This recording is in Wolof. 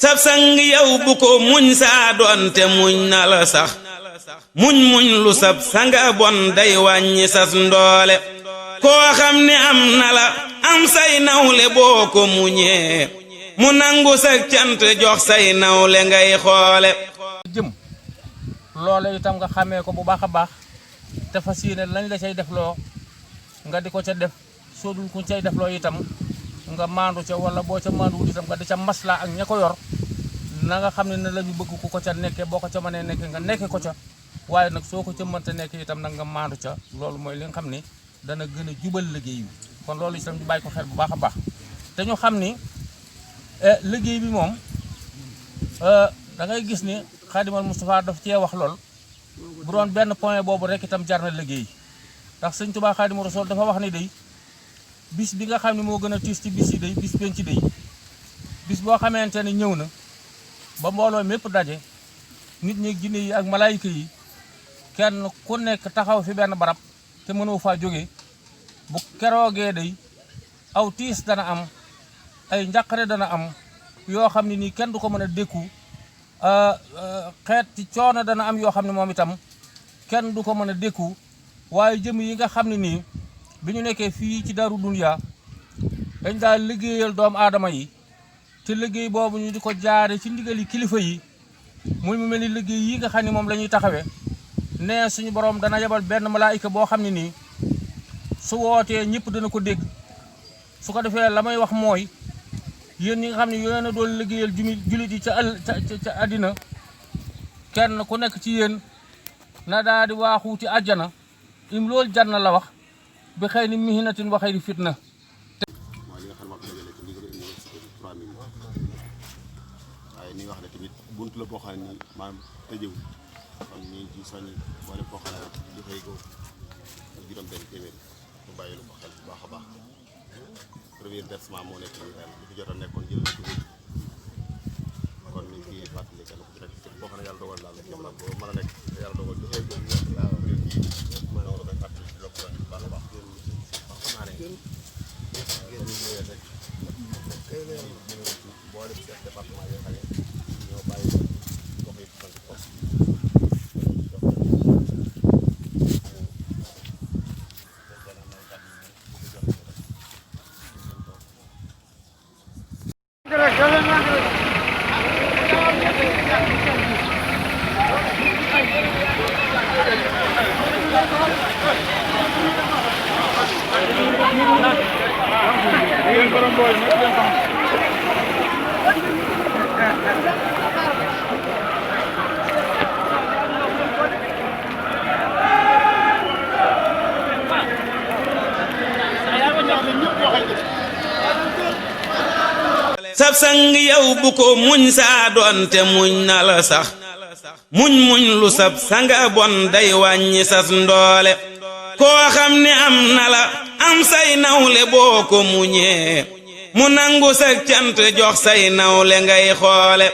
sab sang yow bu ko muñ saa doonte muñ na la sax muñ lu sab sanga bon day wàññi sas ndoole koo xam ne am na la am say nawle boo ko muñee mu nangu sa cant jox say nawle ngay xoole jëm loole itam nga xamee ko bu baax a baax te fas yéene lañ la cay def loo nga di ko ca def soo dul ku cay def loo itam nga maandu ca wala boo ca maanduwul itam nga di ca masla ak ña ko yor na nga xam ne la ñu bëgg ku ko ca nekkee boo ko ca mënee nekkee nga nekke ko ca waaye nag soo ko ca mënta nekkee itam nag nga maandu ca loolu mooy li nga xam ni dana gën a jubal liggéey bi kon loolu itam ñu bàyyi ko xel bu baax a baax te ñu xam ni liggéey bi moom da ngay gis ni Xaadimal Moustapha daf cee wax lool bu doon benn point boobu rek itam jar na liggéey ndax Sëñ Tuubaa Xaadimu Rasuul dafa wax ni day bis bi nga xam ne moo gën a tiis ci bis yi day bis penc day bis boo xamante ne ñëw na ba mbooloo mépp daje nit ñi jinne yi ak malaayika yi kenn ku nekk taxaw fi benn barab te mënoo faa jóge bu keroogee day aw tiis dana am ay njàqare dana am yoo xam ne nii kenn du ko mën a dékku xeet ci coono dana am yoo xam ne moom itam kenn du ko mën a dékku waaye jëm yi nga xam ne nii bi ñu nekkee fii ci Daaru Dunya dañ daal liggéeyal doomu aadama yi te liggéey boobu ñu di ko jaare ci ndigali kilifa yi muy mu mel ni liggéey yi nga xam ne moom la ñuy taxawee nee suñu borom dana yebal benn malaayika boo xam ne nii su wootee ñëpp dana ko dégg su ko defee la may wax mooy yéen ñi nga xam ne yéen a doon liggéeyal julit yi ca àddina kenn ku nekk ci yéen na daal di waaxuuti àjjana im loolu janna la wax bi xëy ni mihinatin wa xëy ni fitna mooy li nga xam ne moo ko dajale ci ndigalu université bi 3 millions waaye ni wax ne tamit buntu la boo xam ne nii maanaam tëjewul kon ñu ngi ci soññi boole boo xam ne di xëy ko ak juróom-benn téeméer mu bàyyi lu ko xel bu baax a baax premier versement moo nekk nii daal li fi jot a nekkoon jël na ci kon ni ngi fàttali kenn ku ci nekk boo xam ne yàlla dogal daal ci mën a nekk yàlla dogal ñu xëy ko waaw mbir yi mën na koy fàttali ci lokk bu baax a baax xam naa ne boole bi chef département yoo xam ne ñoo bàyyi gox yi sant ko sab sang yow bu ko muñ saa doonte muñ na la sax muñ lu sab sanga bon day wàññi sas ndoole koo xam ne am na la am say nawle boo ko muñee mu nangu sa cant jox say nawle ngay xoole